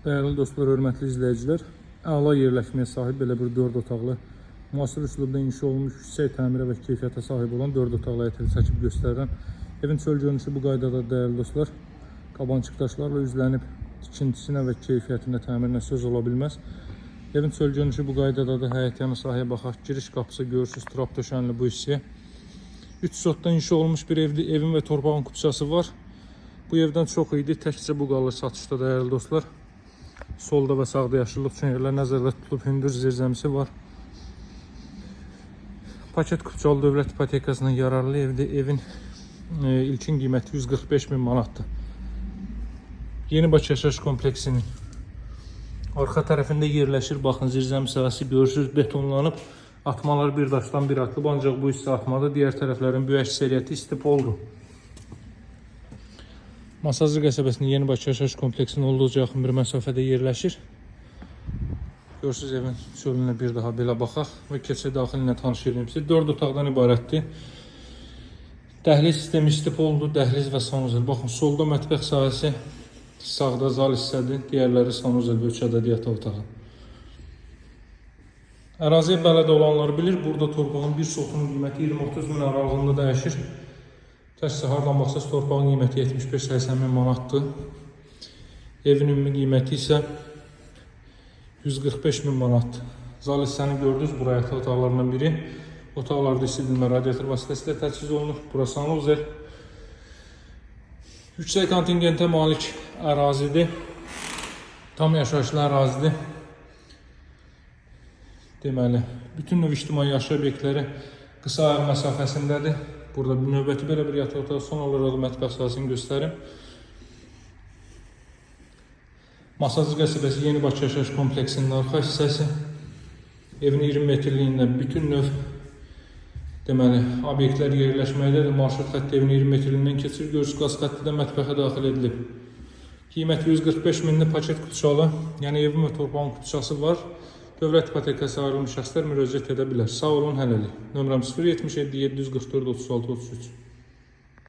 Dəyərli dostlar, hörmətli izləyicilər, əla yerləşməyə sahib belə bir 4 otaqlı, müasir üslubda inşa olunmuş, yüksək təmirə və keyfiyyətə sahib olan 4 otaqlı həyət evi çəkib göstərirəm. Evin çöl görünüşü bu qaydada, dəyərli dostlar. Qabançıq daşlarla üzlənib, tikintisinə və keyfiyyətinə, təmirinə söz ola bilməz. Evin çöl görünüşü bu qaydadadır. Həyət yanı sahəyə baxaq. Giriş qapısı görürsüz, trap döşənli bu hissəyə. 3 sotdan inşa olunmuş bir evdir. Evin və torpağın kupçası var. Bu evdən çox idi. Təkcə bu qalır satışda, dəyərli dostlar. Solda və sağda yaşıllıq üçün yerlər nəzərdə tutulub, hündür zirzəmisi var. Paket kupçalı dövlət ipotekasına yararlı evdir. Evin ilkin qiyməti 145 min manatdır. Yeni Bakı Yaşayış Kompleksinin arxa tərəfində yerləşir. Baxın, zirzəmi sahəsi görürsünüz, betonlanıb. Atmalar bir daşdan bir atılıb, ancaq bu hissə atmadı. Digər tərəflərin böyük əksəriyyəti istipoldur. Masazır qəsəbəsinin Yeni Bakı Yaşayış Kompleksinin olduqca yaxın bir məsafədə yerləşir. Görürsünüz, evin çölünə bir daha belə baxaq və keçək daxilinə tanış edeyim sizi. 4 otaqdan ibarətdir. Dəhliz sistemi istipoldur, dəhliz və sanuzel. Baxın, solda mətbəx sahəsi, sağda zal hissədir, digərləri sanuzel və 3 ədəd yataq otağı. Əraziyə bələd olanlar bilir, burada torpağın bir sotunun qiyməti 20-30 min aralığında dəyişir. Təkcə hardan baxsaz torpağın qiyməti 75-80 min manatdır. Evin ümumi qiyməti isə 145 min manatdır. Zal hissəni gördünüz, bura yataq otaqlarından biri. Otaqlarda isidilmə radiator vasitəsilə təchiz olunur. Bura sanuzel. Yüksək kontingentə malik ərazidir. Tam yaşayışlı ərazidir. Deməli, bütün növ ictimai yaşayış obyektləri qısa ayaq məsafəsindədir. Burada bir növbəti belə bir yataq otağı, son olaraq da mətbəx sahəsini göstərim. Masazır qəsəbəsi Yeni Bakı Yaşayış Kompleksinin arxa hissəsi. Evin 20 metrliyində bütün növ, deməli, obyektlər yerləşməkdədir. Marşrut xətti evin 20 metrliyindən keçir. Görürsünüz, qaz xətti də mətbəxə daxil edilib. Qiyməti 145 minlik, paket kupçalı, yəni evin və torpağın kupçası var. Dövlət ipotekası ayrılmış şəxslər müraciət edə bilər. Sağ olun hələlik. Nömrəm 077 744 36 33.